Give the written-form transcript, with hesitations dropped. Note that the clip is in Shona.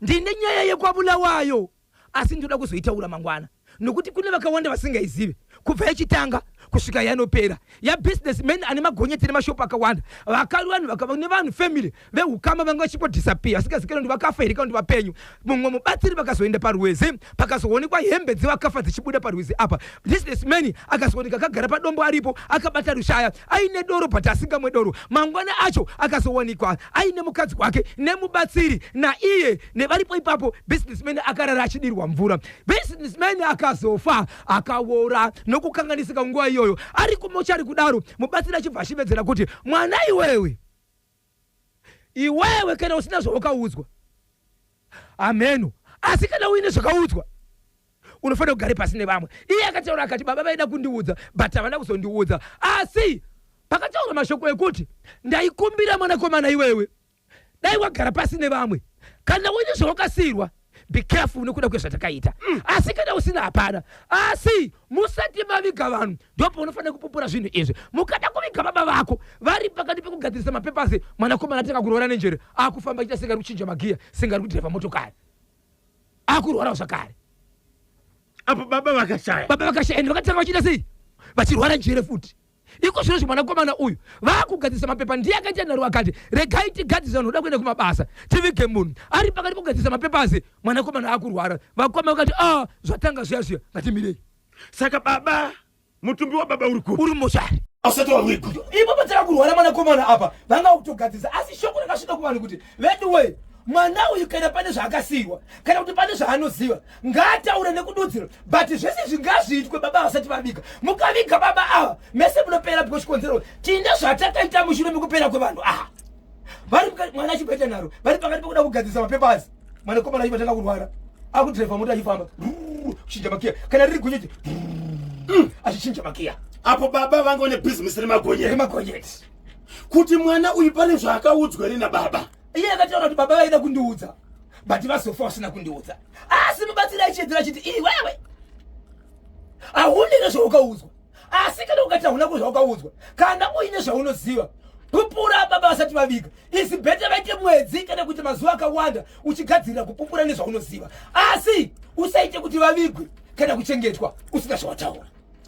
Ndine nyaya yekwaBulawayo asi ndoda kuzoitaura mangwana nokuti kune vakawanda vasingaizive kubva yachitanga kusvika yanopera yabusinessman ane magonyeti nemashopu akawanda vanhu vakava nevanhu family vehukama vanga vachingodisapiya vasingazikanwa kuti vakafa here kana kuti vapenyu mumwe mubatsiri vakazoenda parwizi pakazoonekwa hembe dzevakafa dzichibuda parwizi apa businessman akazooneka akagara padombo aripo akabata rushaya aine doro but asingamwe doro mangwana acho akazowanikwa aine mukadzi wake nemubatsiri naiye nevaripo ipapo businessman akarara achidirwa mvura businessman akazofa akawora nokukanganisika nguva iyoyo ari kumochari kudaro mubatsiri achibva achivedzera kuti mwana iwewe iwewe kana usina zvawakaudzwa hameno asi kana uine zvakaudzwa unofanira kugare pasi nevamwe iye akataura akati baba vaida kundiudza but havana kuzondiudza asi pakataura mashoko ekuti ndaikumbira mwanakomana iwewe dai wagara pasi nevamwe kana uine zvawakasiirwa be careful nekuda kwezvatakaita asi kana usina hapana asi musati maviga vanhu ndopaunofanira kupupura zvinhu izvi mukada kuviga baba vako vari pakati pekugadzirisa mapepasi mwanakomana atanga kurwara nenjere akufamba achiita senge ari kuchinja magiya senge ari kudhiraivha motokari akurwarawo zvakare apo baba vakashaya baba vakashaya ende vakatanga vachiita sei vachirwara njere futi iko zvino zvimwanakomana uyu vaakugadzirisa mapepa ndiye akaita nharo akati regai tigadzirisa vanhu voda kuenda kumabasa tivige munhu ari pakati pokugadzirisa mapepa asi mwanakomana akurwara vakoma vakati a ah, zvatanga zviya zviya ngatimirei saka baba mutumbi wababa uri kupi uri mumochari ausati wawigwa ipo pataka kurwara mwanakomana apa vanga kutogadzirisa asi shoko rakasvika kuvanhu kuti veduwee mwana uyu kana pane zvaakasiiwa kana kuti pane zvaanoziva ngaataure nekududzira but zvese izvi ngazviitwe baba vasati vaviga mukaviga baba ava mese munopera because chikonzero tine zvatakaita mushure mekupera kwevanhu ava vari mwana achibva nharo vari pakati pekuda kugadzirisa mapepasi mwanakomana achibva tanga kurwara akudhiraivha mota achifamba kuchinja makiya kana riri gonyeti achichinja makiya apo baba vanga vane bhizimisi remagonyeti remagonyeti kuti mwana uyu pane zvaakaudzwa here nababa iye akataura kuti baba vaida kundiudza but vazofa vasina kundiudza asi mubatsiri achiedzera achiti iwewe hauni nezvaukaudzwa asi kana ukati hauna kuzvaukaudzwa kana uine zvaunoziva pupura baba vasati vaviga isi bhete vaite mwedzi kana kuti mazuva akawanda uchigadzirira kupupura nezvaunoziva asi usaite kuti vavigwe kana kuchengetwa usina zvawataura.